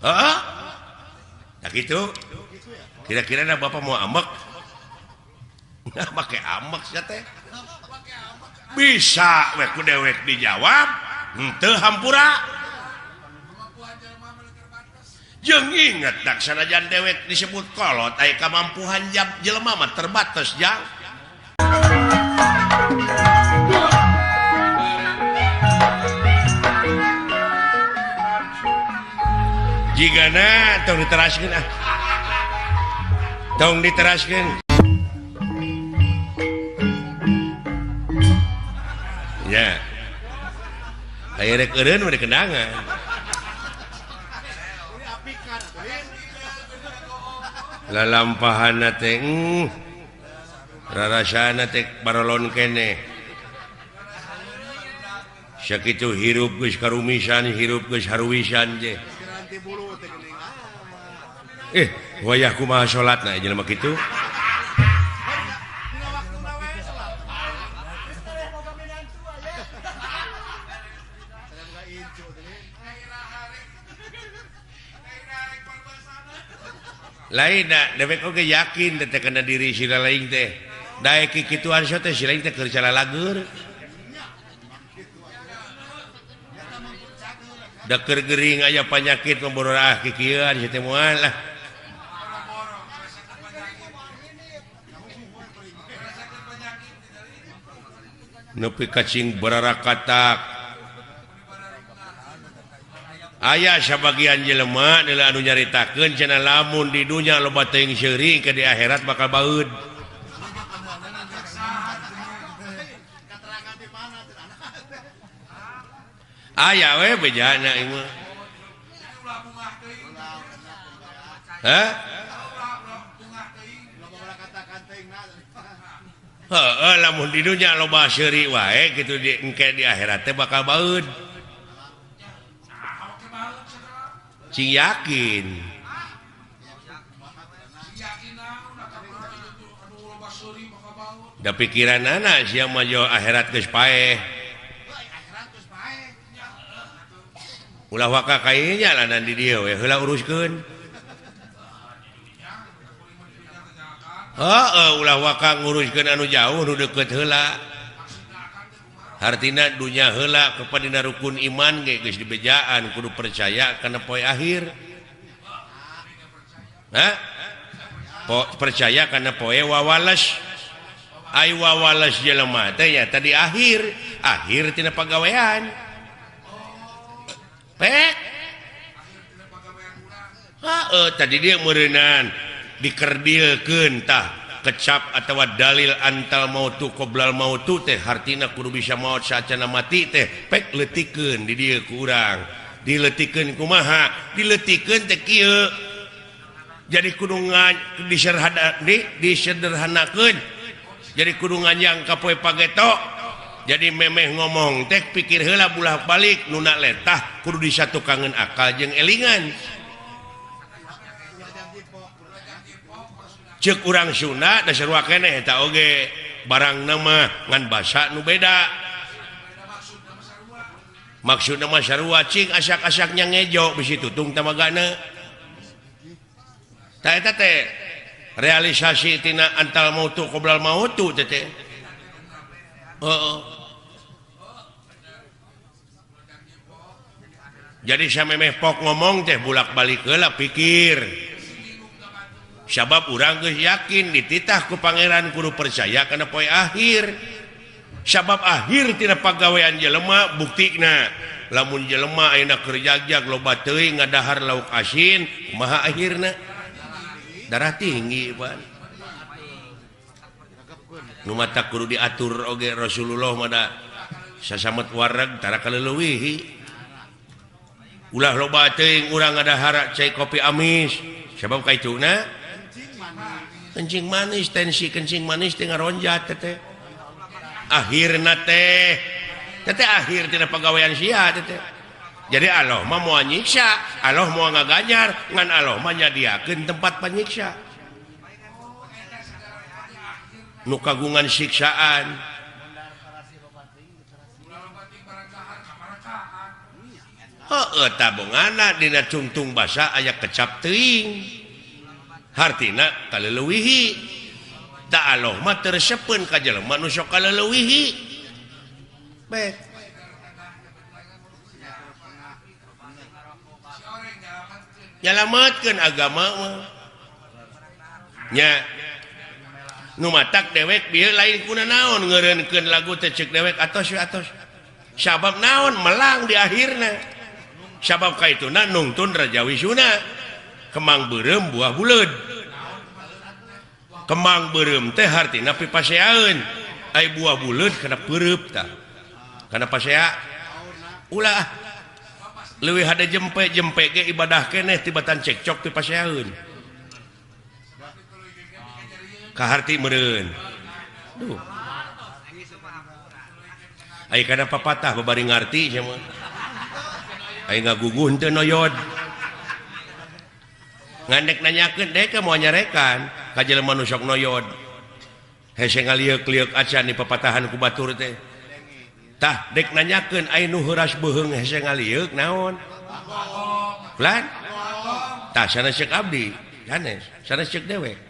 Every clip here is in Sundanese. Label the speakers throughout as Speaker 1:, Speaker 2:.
Speaker 1: Heeh. Nah gitu. Kira-kira na bapak mau ambek? Nah make ambek sia teh. Bisa we ku dewek dijawab, henteu hampura. Jeung inget tak sanajan dewek disebut kolot aya kamampuhan jelema mah terbatas jang. Jigana tong diteraskeun ah. Tong diteraskeun. Ya. Aya rek eureun mah dikendangan. Lalampahana teh rarasana teh barolon keneh. Sakitu hirup geus karumisan, hirup geus haruwisan teh. Wayah kumaha salatna jelema kitu? Lain da dewek oge yakin teh kana diri sila lain teh. Daek kikituan so teh sila teh keur calalager. Da keur gering aya panyakit membororah kikieuan sia teh moal lah. Nepi kacing bararakatak. Aya sabagian jelema deula anu nyaritakeun cenah lamun di dunya loba teuing seuri ke di akhirat bakal baeud. Aya we bejana ieu mah. Hah? Heeh, lamun di dunya loba seuri wae kitu di engke di akhirat teh bakal baeud. Cing yakin. Da pikiranana sia mah jo akhirat geus paeh. Ulah waka kainya lanan di dieu we heula uruskeun. Heeh, ulah waka nguruskeun anu jauh nu deukeut heula. Hartina dunya heula kepada rukun iman ge geus dibejaan kudu percaya kana poe akhir. Hah? Percaya kana poe wawales. Ai wawales jelema teh nya tadi akhir, akhir tina pagawean. Pek. Heeh, tadi dia meureunan dikerdilkeun tah. Kecap atau dalil antal mautu qoblal mautu teh hartina kudu bisa maot saacana mati teh pek leutikeun di dieu ku urang dileutikeun kumaha dileutikeun teh kieu jadi kudu disederhanakeun jadi kudu nganjang ka poe pageto jadi memeh ngomong teh pikir heula bulah balik nuna letah kudu disatukangeun akal jeung elingan. Cek urang Sunda dasar keneh eta oge barang nama ngan basa nu beda maksudna mah sarua cing asak-asaknya ngejo bisi tutung tamagana tah eta teh realisasi tina antal mautu qoblal mautu teh teh heeh. Jadi samemeh pok ngomong teh bulak-balik heula pikir. Sabab urang geus yakin dititah ku pangeran kudu percaya kana poe akhir. Sabab akhir tina pagawean jelema buktina lamun jelema ayeuna keur jagjag loba teuing ngadahar lauk asin kumaha akhirna darah tinggi pan. Nu mata kudu diatur oge Rasulullah mah da sasamet wareg tara kaleuwihi. Ulah loba teuing urang ngadahar cai kopi amis sabab kaituna kencing manis tensi kencing manis teh ngaronjat teh akhirna teh teh akhir tina pagawean sia teh. Jadi Allah mah moal nyiksa, Allah moal ngaganjar, ngan Allah mah nyadiakeun tempat panyiksa nu kagungan siksaan. Heueuh tabongana dina cungtung basa aya kecap teuing. Hartina kaleuwihi. Da Allah mah teu resepeun ka jelema nu sok kaleuwihi. Baik. Nyalametkeun agama mah. Nya nu matak dewek bieu lain kuna naon ngeureunkeun lagu teh ceuk dewek atos we atos. Sabab naon melang di akhirna. Sabab kaituna nungtun Raja Wisuna. Kemang beureum buah buleud. Kemang beureum teh hartina pipaseaeun. Ai buah buleud kana peureub tah. Kana pasea ulah leuwih hade jempe-jempe ge ibadah keneh tibatan cekcok pipaseaeun. Kaharti meureun. Duh. Ai kana papatah babari ngarti sia mah. Ai ngaguguh henteu noyod. Ngandek nanyakeun dek moal nyarekan ka jelema nu sok noyod. Hese ngalieuk-lieuk acan di papatahan ku batur teh. Tah dek nanyakeun ai nu heuras beuheung hese ngalieuk naon? Pelan? Tah sanes ceuk abdi, sanes, sanes ceuk dewek.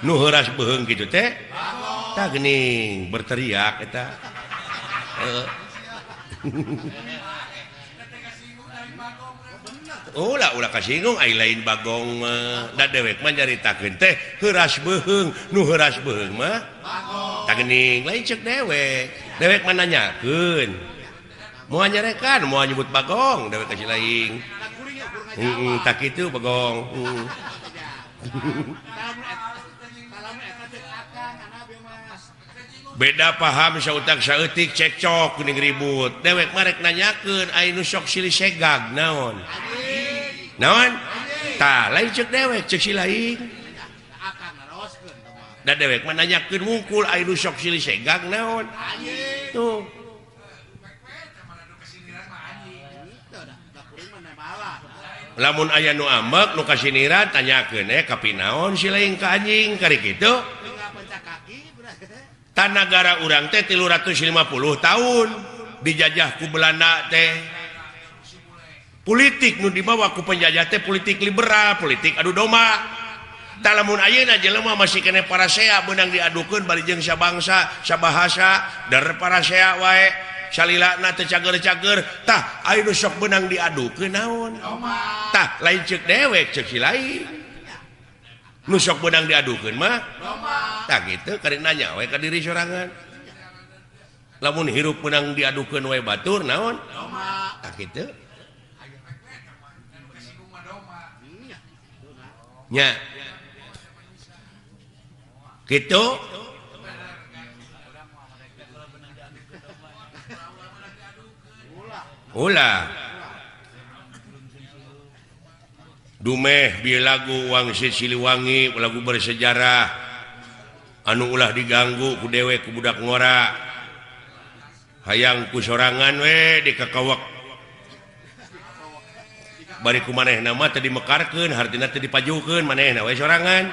Speaker 1: Nu heuras beuheung kitu teh tah geuning berteriak eta. Ulah ulah kasinggung ai lain bagong mah. Da dewek mah nyaritakeun teh heuras beuheung, nu heuras beuheung mah tah geuning lain ceuk dewek. Dewek mah nanyakeun. Moal nyarekan, moal nyebut bagong, dewek ka si lain. Heeh, tah kitu bagong. Beda paham sautak saeutik cekcok kuning ribut. Dewek mah rek nanyakeun ai nu sok silih segag naon? Naon? Tah lain ceuk dewek ceuk si lain. Da dewek mah nanyakeun wungkul ai nu sok silih segag naon? Tuh. Lamun aya nu ambek nu kasiniran tanyakeun kapinaon si lain ka anjing kari kitu. Tanagara urang teh 350 tahun dijajah ku Belanda teh. Politik nu dibawa ku penjajah teh politik liberal, politik adu domba. Tah lamun ayeuna jelema masih keneh parasea beunang diadukeun bari jeung sabangsa, sabahasa, dar parasea wae. Salilana teu cager-cager. Tah aya nu sok beunang diadukeun naon? Tah lain ceuk dewek ceuk si lain. Nu sok beunang diadukeun mah tah kitu karek nanya we ka diri sorangan. Lamun hirup beunang diadukeun we batur naon? Tah kitu. Nya. Kitu. Ulah. Dumeh bi lagu Wangsit Siliwangi lagu bersejarah anu ulah diganggu ku dewek ku budak ngora hayang ku sorangan we dikakawak bari ku manehna mah teu dimekarkeun hartina teu dipajukeun manehna we sorangan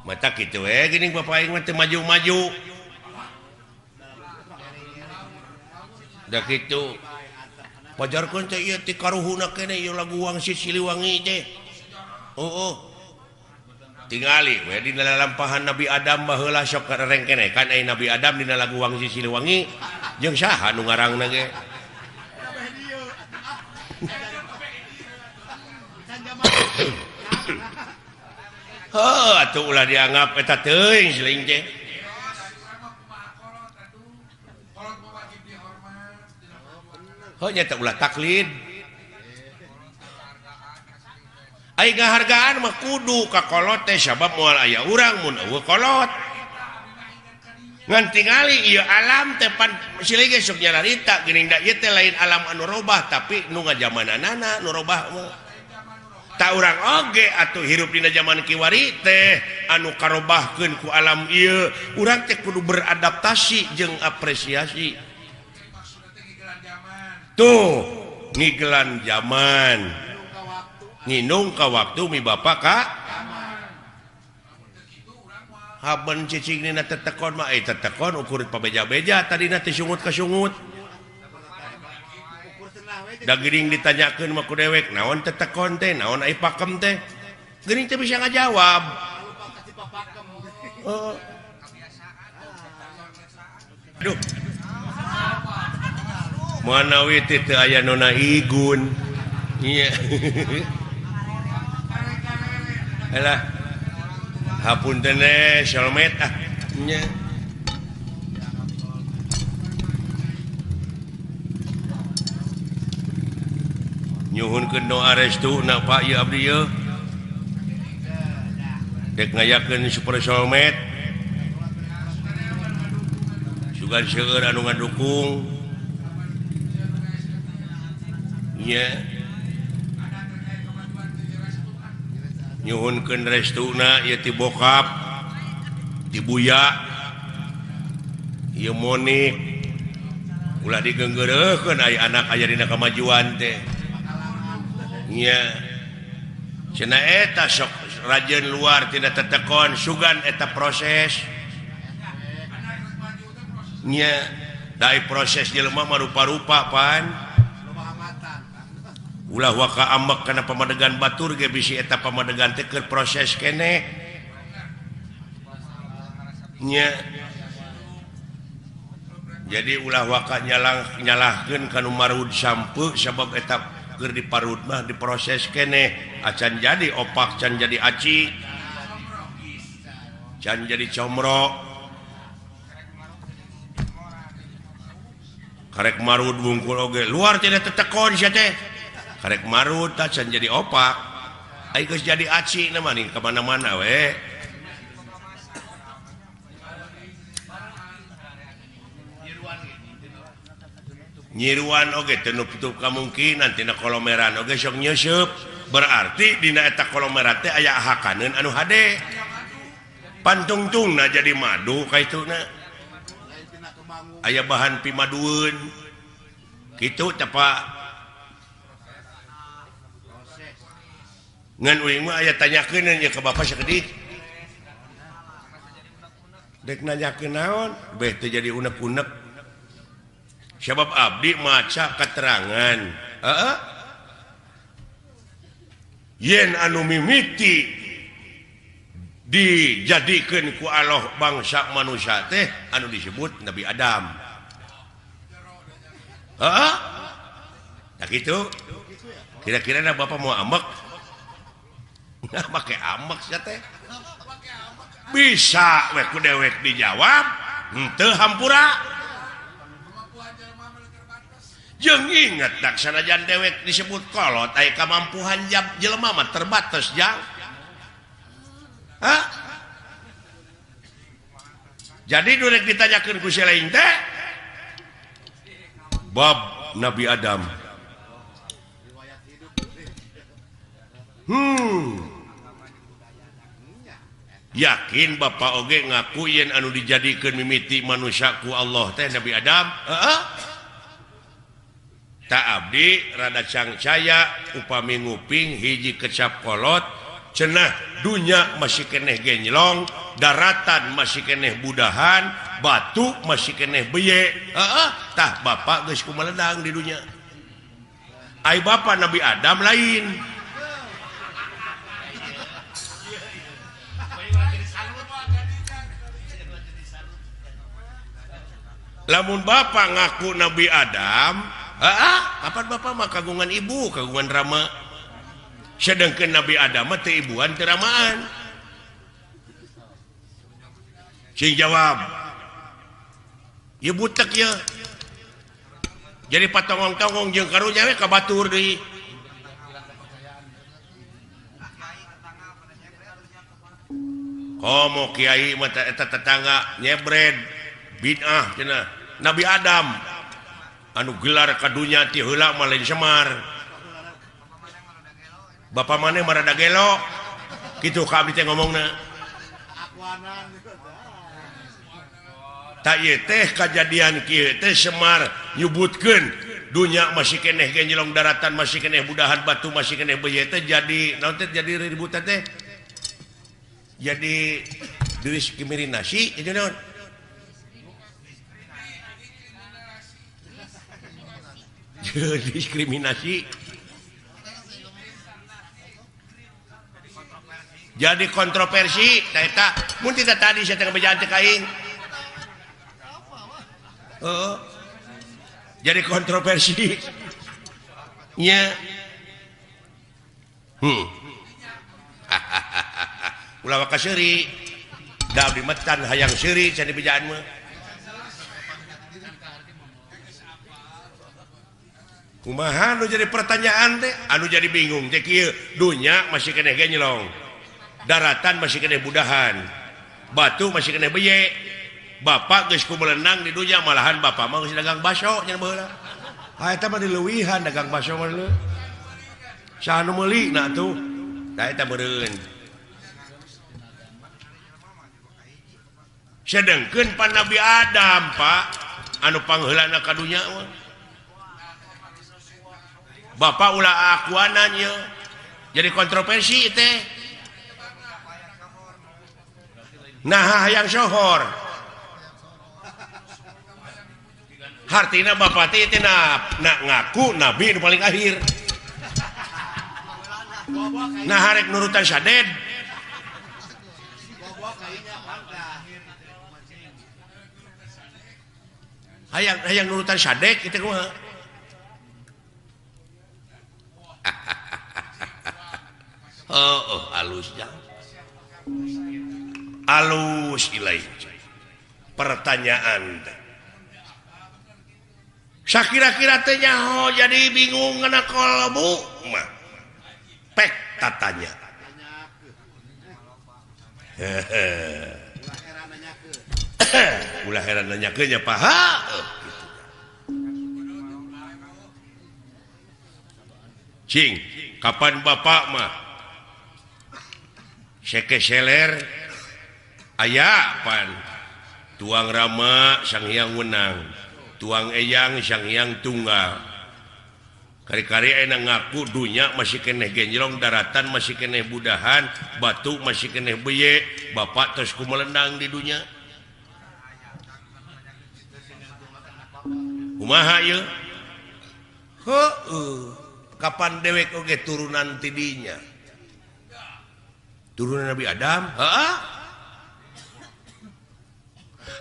Speaker 1: mata kitu we geuning bapak aing mah teu maju-maju da kitu pajarkeun teh ieu ti karuhuna keneh ieu lagu Wangsit Siliwangi teh. Oh. Tingali we dina lalampahan Nabi Adam baheula sok rengkeneh kan ai Nabi Adam dina lagu Wangsit Siliwangi jeung saha nu ngarangna ge. Heuh atuh ulah dianggap eta teuing siling teh. Heuh nya teh ulah taklid. Ai ngahargaan mah kudu ka kolot teh sabab moal aya urang mun eueuh kolot. Ngan tingali ieu alam teh pan silih ge sok nyararita geuning da ieu teh lain alam anu robah tapi nu ngajamananana nu robah mah. Ta urang oge atuh hirup dina jaman kiwari teh anu karobahkeun ku alam ieu urang teh kudu beradaptasi jeung apresiasi. Tuh ngigelan zaman nginung ka waktu mi bapa ka. Haben cicing dina tetekon mah tetekon ukur pabeja-beja tadina teh sungut ka sungut. Da geuning ditanyakeun mah ku dewek naon tetekon teh naon ai pakem teh. Geuning teh bisa ngajawab. Heeh. Aduh. Manawi teh teu aya nona igun. Iya. Alah. Hapunten solmet ah nya. Nyuhunkeun doa restu na Pak ieu abdi ieu. Dek ngayakeun super solmet. Sugan seueur anu ngadukung. Nya. Nyuhunkeun restuna ieu ti bokap ti buya ieu Monik ulah digeunggeureuhkeun aya anak aya dina kamajuan teh nya cenah eta sok rajeun luar tina tetekon sugan eta proses nya da proses jelema mah rupa-rupa pan ulah waka ambek kana pamadegan batur ge bisi eta pamadegan teh keur proses keneh nya. Jadi ulah waka nyalahkeun ka nu marud sampeu sabab eta keur diparud mah diproses keneh acan jadi opak can jadi aci can jadi comro karek marud wungkul oge luar tidak tetekon sia teh karek marut can jadi opak ai geus jadi aci na mah ka mana-mana we. Nyiruan oge teu nutup kamungkinan tina kolomeran oge sok nyeuseub berarti dina eta kolomeran teh aya hakaneun anu hade pantungtungna jadi madu kaituna aya bahan pimadueun kitu teh Pak. Ngan uing mah aya tanyakeun nya ka bapak sakedik. Dek nanyakeun naon? Beh teu jadi unek-unek. Sabab abdi maca keterangan. Heeh. Yen anu mimiti dijadikeun ku Allah bangsa manusia teh anu disebut Nabi Adam. Heeh. Tah kitu. Kira-kira na bapak mau ambek? Nah, make ambek sia teh. Bisa we ku dewek dijawab, henteu hampura. Jeung inget tak sanajan dewek disebut kolot aya kamampuhan jelema mah terbatas jang. Hah? Jadi durek ditanyakeun ku si lain teh bab Nabi Adam. Yakin bapak oge ngaku yen anu dijadikeun mimiti manusia ku Allah teh Nabi Adam. Heeh. Tak abdi rada cangcaya upami nguping hiji kecap kolot cenah dunya masih keneh genjlong, daratan masih keneh budahan, batu masih keneh beye. Heeh, tah bapak geus kumaledang di dunya. Ai bapak Nabi Adam lain. Lamun bapak ngaku Nabi Adam, kapan bapak mah kagungan ibu, kagungan rama. Sedangkan Nabi Adam mah teu ibuan teu ramaan. Sing jawab. Ieu butek ieu. Jadi patongong-tongong jeung karunya we ka batur deui. Komo kiai mah eta tetangga nyebred bid'ah cenah. Nabi Adam anu gelar ka dunya ti heula mah lain Semar. Bapak maneh mah rada gelo. Kitu ka abdi teh ngomongna. Tak ieu teh kajadian kieu teh Semar nyebutkeun dunya masih keneh genjelong daratan masih keneh budahan batu masih keneh beuye teh jadi naon teh jadi ributan teh. Jadi Diskriminasi itu naon? Diskriminasi. Jadi kontroversi tah eta mun tidak tadi saya teh bejaan teh ka aing. Heeh. Jadi kontroversi. Nya. Ulah waka seuri. Da abdi metan hayang seuri cenah bejaan mah. Kumaha nu jadi pertanyaan teh anu jadi bingung teh kieu dunya masih keneh genyelong. Daratan masih keneh budahan. Batu masih keneh beye. Bapak geus kumelenang di dunya malahan bapak mah geus dagang baso nya baheula. Ha eta mah dileuwihan dagang baso mah leuh. Saha nu meuli na atuh? Tah eta meureun. Sedengkeun pan Nabi Adam, Pak, anu pangheulana ka dunya mah. Bapak ulah akuanan ieu. Jadi kontroversi teh. Nah hayang sohor. Hartina bapak teh teh na ngaku nabi nu paling akhir. Nah harek nurutan saded. Hayang hayang nurutan sadek itu kumaha? Oh, halus jang. Alus ilai. Pertanyaan teh. Sakira-kira teh nyaho jadi bingung ngana kolbu mah. Pek tatanya. Ulah heran nanyakeun nya paha. Gitu. Cing, kapan bapak mah sekeseler aya pan tuang Rama Sang Hyang Wenang, tuang Eyang Sang Hyang Tunggal. Kari-kari enak ngaku dunya masih keneh genjrong, daratan masih keneh budahan, batu masih keneh beye, bapak terus kumelendang di dunya. Kumaha ieu? Heueuh, kapan dewek oge turunan ti dinya? Turunan Nabi Adam? Heeh.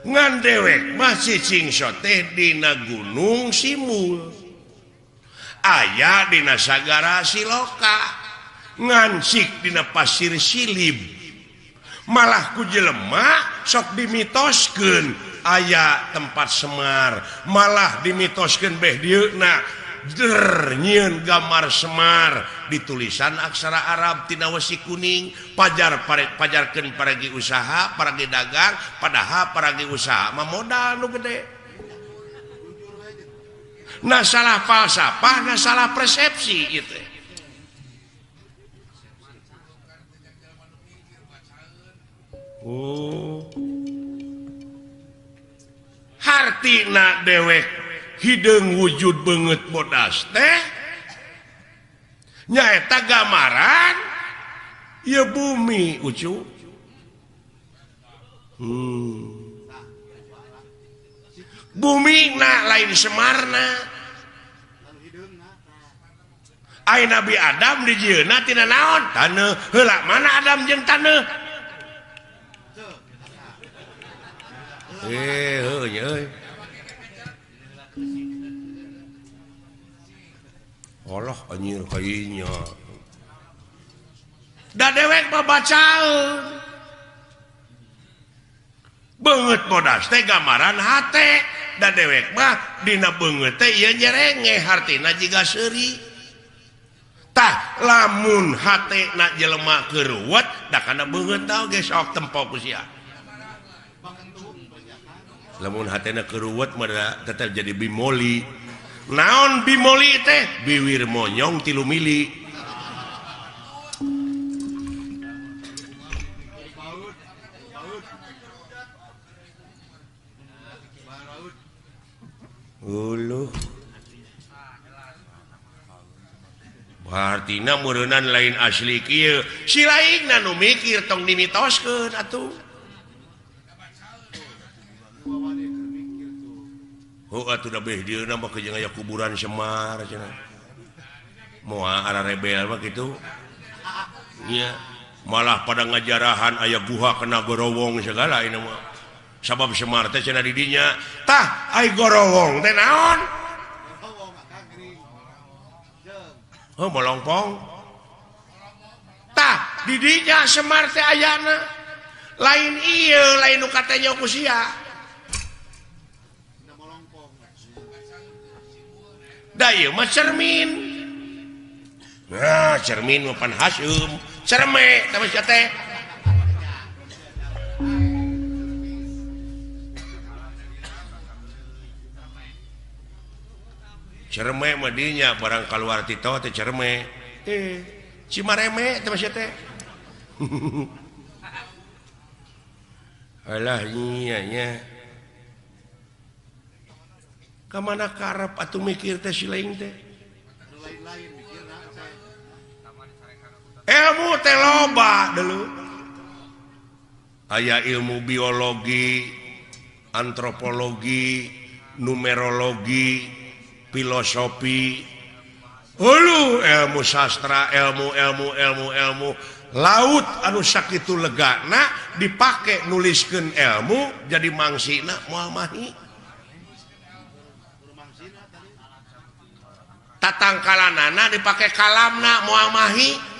Speaker 1: Ngan dewek masih cingso teh dina gunung Simul. Aya dina sagara Siloka. Ngansik dina pasir Silib. Malah ku jelema sok dimitoskeun aya tempat Semar, malah dimitoskeun beh dieuna der nyieun gambar Semar ditulisan aksara Arab tina wesi kuning, pajar pajarkeun paragi usaha, paragi dagang, padahal paragi usaha mah modal nu gede. Nah salah falsafah, nah salah persepsi ieu teh. Oh. Hartina dewek hideung wujud beungeut bodas teh nyaeta gambaran ieu bumi ucu. Bumi na lain Semarna. Ai Nabi Adam dijieunna tina naon? Taneuh. Heula mana Adam jeung taneuh? Heuh nya euy. Allah anjir kayanya. Da dewek mah bacaeun. Beungeut bodas teh gambaran hate. Da dewek mah dina beungeut teh ieu nyerenge hartina jiga seuri. Tah lamun hatena jelema keuruwet da kana beungeut tah ge sok tempo ku sia. Lamun hatena keuruwet mah tetep jadi bimoli. Naon bimoli teh? Biwir monyong 3 mili. Uluh. Hartina meureunnan lain asli kieu. Si laingna nu mikir tong dimitoskeun atuh. Heuh atuh da beh dieu mah jeung aya kuburan Semar cenah. Moal ara rebel mah kitu. Nya malah pada ngajarahan aya guha kena gorowong segala ini mah. Sabab Semar teh cenah di dinya. Tah ai gorowong teh naon? Heuh molongpong. Tah di dinya Semar teh ayana. Lain ieu lain nu katanya ku sia. Da ieu mah cermin. Nah, cermin mah pan haseum, cerme tah sia teh. Cerme mah dinya barang kaluar ti teh cerme. Cimareme teh sia teh. Alah nya nya. Ka mana karep atuh mikir teh si lain teh. Ilmu teh loba deuleu. Aya ilmu biologi, antropologi, numerologi, filosofi, hulu ilmu sastra, ilmu ilmu ilmu ilmu laut anu sakitu legana dipake nuliskeun ilmu jadi mangsina moal mahi. Tatangkalanana dipake kalamna moal mahi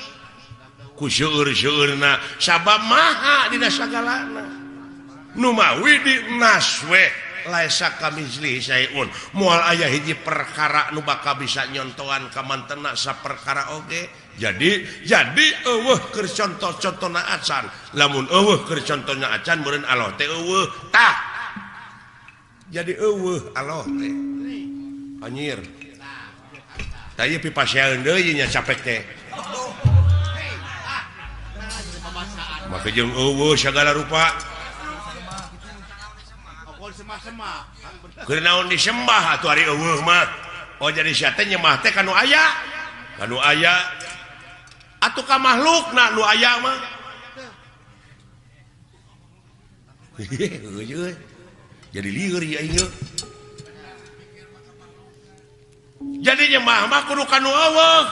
Speaker 1: ku seueur-seueurna sabab maha dina sagalana. Nu mawi di naswe laisa kamitslihi syai'un moal aya hiji perkara nu bakal bisa nyontoan ka mantena saperkara oge. Jadi eueuh keur contoh-contona acan. Lamun eueuh keur contohna acan meureun Allah teh eueuh. Tah jadi eueuh Allah teh anjir. Tah ieu pipasean deui nya capek teh. Maka jeung eueuh sagala rupa. Keur naon disembah atuh ari eueuh mah. Oh jadi sia teh nyembah teh ka nu aya. Ka nu aya. Atuh ka makhlukna nu aya mah. Jadi lieur ieu aing. Jadi nyembah mah kudu ka nu eueuh.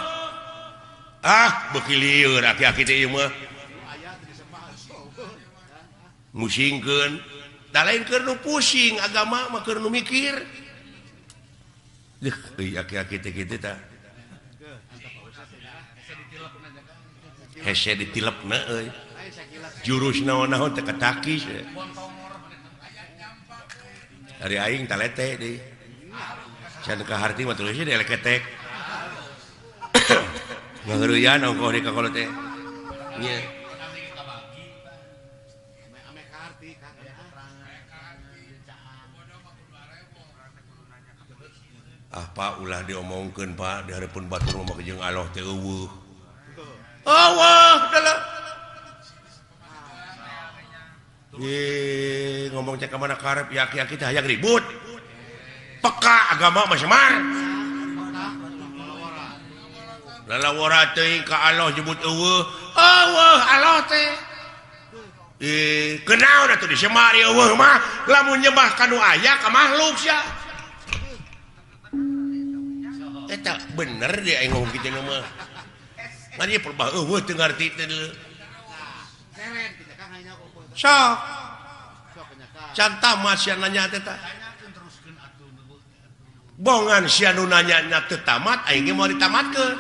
Speaker 1: Ah, beuki lieur aki-aki teh ieu mah. Musingkeun. Da lain keur nu pusing agama mah keur nu mikir. Deuh, euy aki-aki teh kitu tah. Hese ditilepna euy. Jurus naon-naon teh katakis. Ari aing talete deui. Can ka harti mah tulisna dieleketek. Ngaheureuyan ongkoh di ka kolot teh. Nya. Ah Pak ulah diomongkeun Pak di hareupeun batur mah jeung Allah teh eueuh. Eueuh deuleu. Ye ngomong cek ka mana karep ya aki-aki teh hayang ribut. Peka agama mah Semar. Lalawara teuing ka Allah nyebut eueuh. Eueuh Allah teh. Kenaon atuh di Semar eueuh mah lamun nyembah ka nu aya ka makhluk sia. Eta bener dia aing ngomong kitu mah. Ngan ieu perbah eueuh teu ngarti teh deuleu. Sok. Can tamat sia nanya teh tah. Bongan sia nu nanya nya teu tamat aing ge moal ditamatkeun.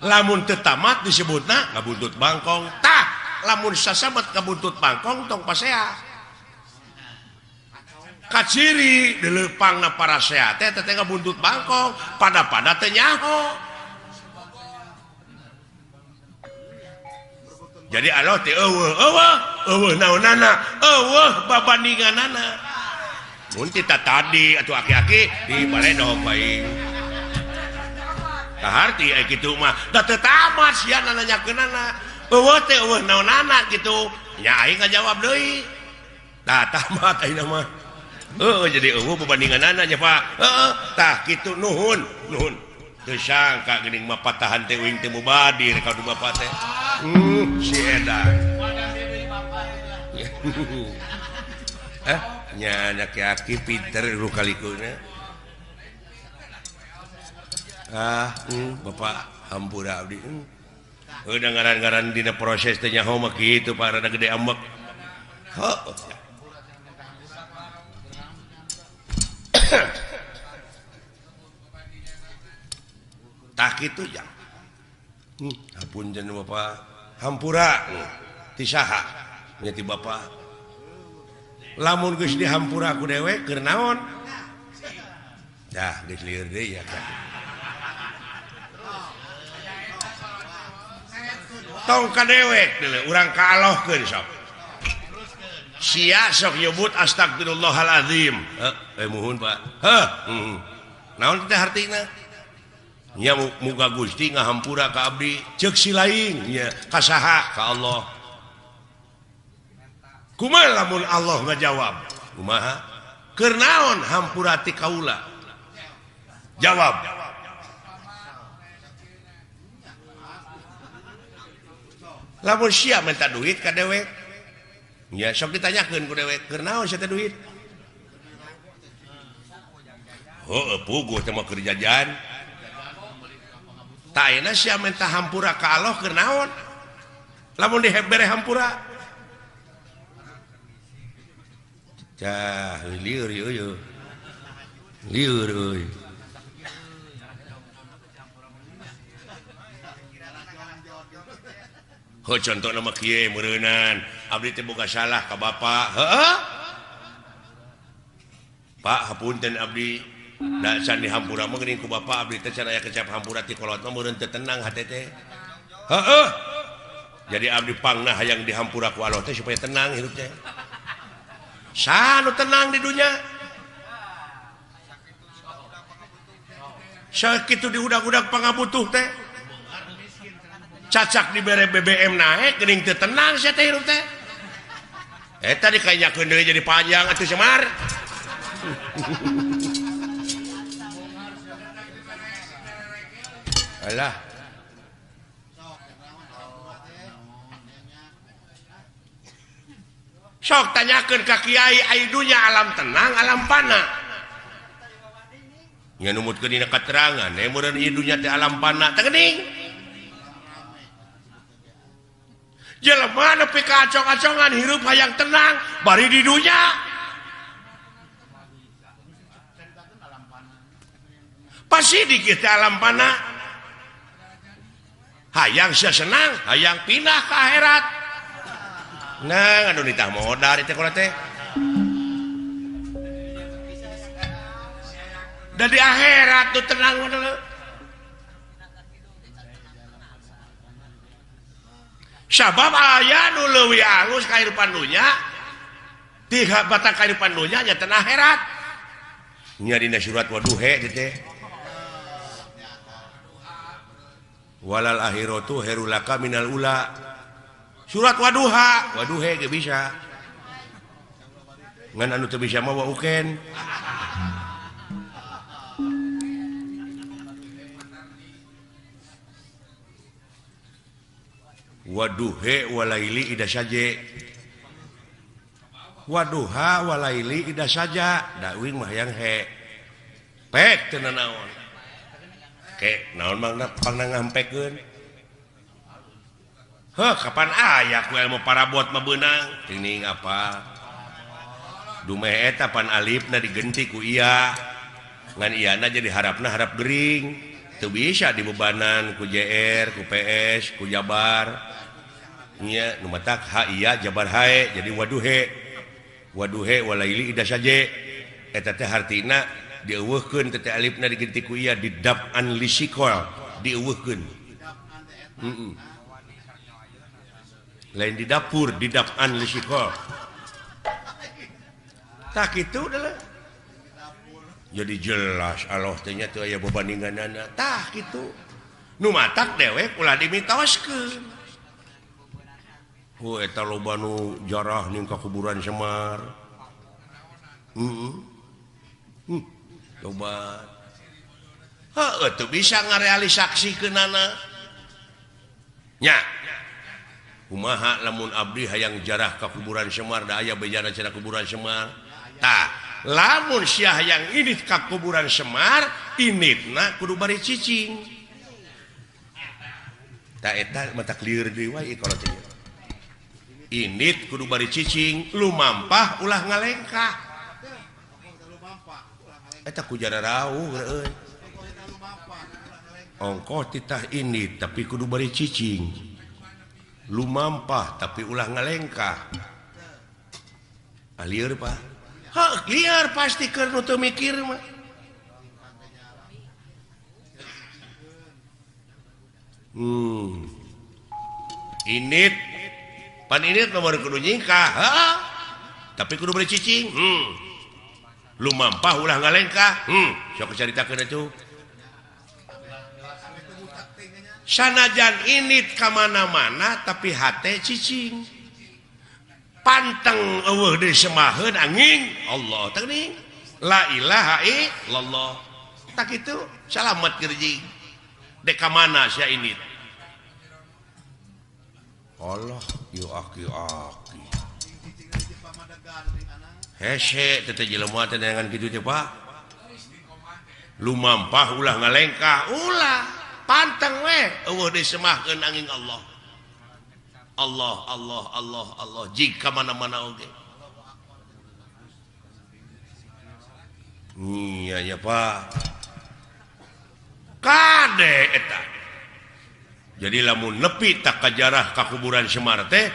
Speaker 1: Lamun teu tamat disebutna ngabuntut bangkong. Tah, lamun sasabat ngabuntut bangkong tong pasea. Kaciri dileupangna parasea teh teh ngabuntut bangkong pada-pada teh nyaho. Jadi Allah teh eueuh eueuh eueuh naonana eueuh babandinganana. Mun tita tadi atuh aki-aki di baledog bae. Kaharti aya kitu mah da teu tamat sia nanyakeunana. Eueuh teh eueuh naonana kitu. Nya aing ngajawab deui. Tah tamat ayeuna mah. Heeh jadi eueuh perbandinganana nya Pak. Heeh tah kitu nuhun nuhun. Teu sangka geuning mah patahan teh uing teh mubadir ka du bapak teh. Si edan. Nya aki-aki pinter lu kalikuna. Ah, Bapak hampura abdi. Udah ngaran-ngaran dina proses teh nyaho mah kitu Pak, rada gede ambek. Heuh. Tah kitu jang. Hapunten Bapak, hampura ti saha? Nya ti Bapak. Lamun geus dihampura ku dewek keur naon? Dah geus lieur deui ya kan. Tong ka dewek deuleu urang kaalohkeun sok. Sia sok nyebut astagfirullahalazim. Heuh, muhun Pak. Heuh, naon teh hartina? Nya muga Gusti ngahampura ka abdi, ceuk si lain nya ka saha? Ka Allah. Kumaha lamun Allah ngajawab? Kumaha? Keur naon hampura ti kaula? Jawab. Lamun sia minta duit ka dewek, nya sok ditanyakeun ku dewek, keur naon sia teh duit? Heuh, puguh teh mah keur jajan. Tah ayeuna sia minta hampura ka Allah keur naon? Lamun dibere hampura. Cah, lieur ieu. Lieur euy. Heuh, contohna mah kieu meureunan, abdi teh boga salah ka bapa. Heuh. Pak, hapunten abdi. Da can dihampura mah geuning ku bapa abdi teh can aya kecap hampura ti kolot mah meureun teu tenang hate teh. Heuh. Jadi abdi pangna hayang dihampura ku Allah teh supaya tenang hirup teh. Sanu tenang di dunia. Sakitu diudag-udag pangabutuh teh. Cacak dibere BBM naik geuning teu tenang sia teh hirup teh. Eta dikainyakeun deui jadi panjang atuh Semar. Alah. Sok tanyakeun ka kiai ai dunya alam tenang alam pana. Nya numutkeun dina katerangan meureun ieu dunya teh alam pana teh geuning. Jelema nepi ka acong-acongan hirup hayang tenang bari di dunya. Pasti di kita alam pana. Hayang sia senang, hayang pindah ke akhirat. Nah, aduh nitah modal itu kalau teh. Dan di akhirat tuh tenang dulu. Sabab aya nu leuwih alus kahirupan dunya, tiga batang kahirupan dunya nya tenang akhirat. Nya dina surat waduhe teh. Walal akhiratu herulaka minal ula. Surat waduha, waduhe ge bisa. Ngan anu teu bisa mah wa uken. Waduhe walaili ida saje. Waduha walaili ida saja. Da uing mah hayang he. Pek teu nanaon. Ke naon mangna pangna ngampekeun. Heuh, kapan aya ku ilmu parabot mah beunang? Teuing apa? Dumeh eta pan alifna digenti ku iya. Ngan iyana jadi harapna harap gering. Teu bisa dibebanan ku JR, ku PS, ku Jabar. Nya nu matak ha iya Jabar hae jadi waduhe. Waduhe walaili ida saje. Eta teh hartina dieuweuhkeun teh alifna digenti ku iya didap'an lisikol, dieuweuhkeun. Heeh. Lain di dapur didap'an lisikol. Tak kitu adalah. Jadi jelas Allah teh nya teu aya bebandinganana. Tah kitu. Nu matak dewek ulah dimitoskeun. Hu eta loba nu jarah ning ka kuburan Semar. Heeh. Loba. Heuh teu bisa ngarealisaksikeunana. Nya. Kumaha lamun abdi hayang jarah ka kuburan Semar da aya bejana cenah kuburan Semar. Tah lamun sia hayang indit ka kuburan Semar inditna kudu bari cicing. Tah eta mata lieur deui wae kalau teh. Indit kudu bari cicing, lumampah ulah ngalengkah. Eta ku jara rauh euy. Ongkoh titah indit tapi kudu bari cicing. Lumampah tapi ulah ngalengkah. Ah lieur Pak. Heuh, lieur pasti keur nu teu mikir mah. Indit pan indit nomor kudu nyingkah, heuh. Tapi kudu bari cicing. Lumampah ulah ngalengkah. Sok caritakeun atuh. Sanajan indit ka mana-mana tapi hate cicing. Panteng eueuh deui semaheun angin Allah teh geuning. La ilaha illallah. Tak kitu salamet gerjing. Dek ka mana sia indit? Allah ieu aki-aki. Hese teh jelema teh neangan kitu teh Pak. Lumampah ulah ngalengkah, ulah panteng we eueuh disemahkeun angin Allah. Allah Allah Allah Allah jika mana-mana oge. Iya ya Pak. Kade eta. Jadi lamun nepi tak kajarah ka kuburan Semar teh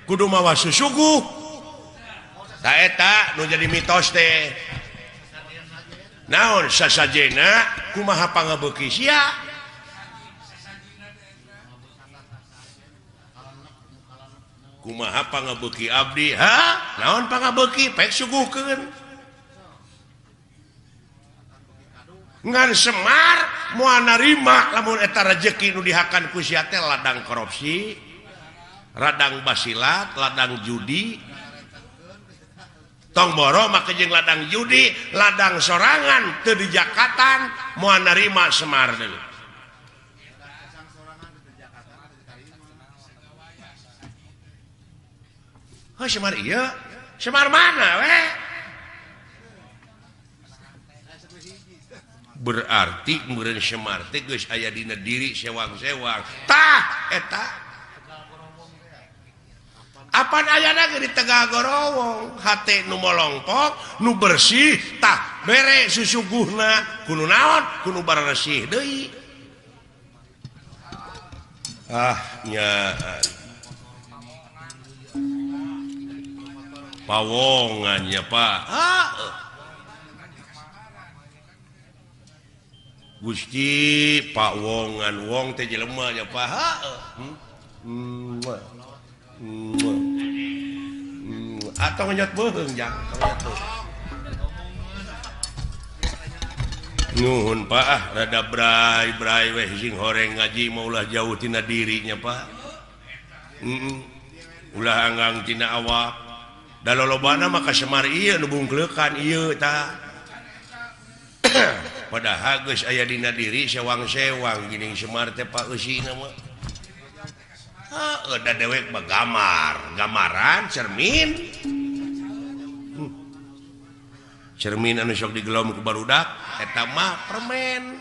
Speaker 1: kudu mawa susuguh. Ta eta nu jadi mitos teh. Naon sasajena kumaha pangabeuki sia? Kumaha pangabeuki abdi? Ha? Naon pangabeuki? Pek suguhkeun. Ngan Semar moal narima lamun eta rejeki nu dihakan ku sia teh ladang korupsi, ladang basilat, ladang judi. Tong boro make jeung ladang judi, ladang sorangan teu dijakatan moal narima Semar deui. Heuh Semar ieu, Semar mana we? Berarti meureun Semar teh geus aya dina diri sewang-sewang. Tah eta. Apan ayana ge di Tegal Gorowong, hate nu molongpok, nu bersih, tah bere susuguhna kudu naon? Kudu baresih deui. Ah nya pawongan ya Pak. Ah. Gusti Pak Wongan wong teh jelema nya Pak. Atau ngenyot beuheung jang, ngenyot beuheung. Nuhun Pak ah rada bray-bray weh sing horeng ngaji mah ulah jauh tina dirinya Pak. Ulah anggang tina awak. Da lolobana mah ka Semar ieu nu bungkleukan ieu tah. Padahal geus aya dina diri sewang-sewang geuning Semar teh Pak eusina mah. Heuh da dewek mah gamar, gamaran cermin. Cermin anu sok digelom ku barudak eta mah permen.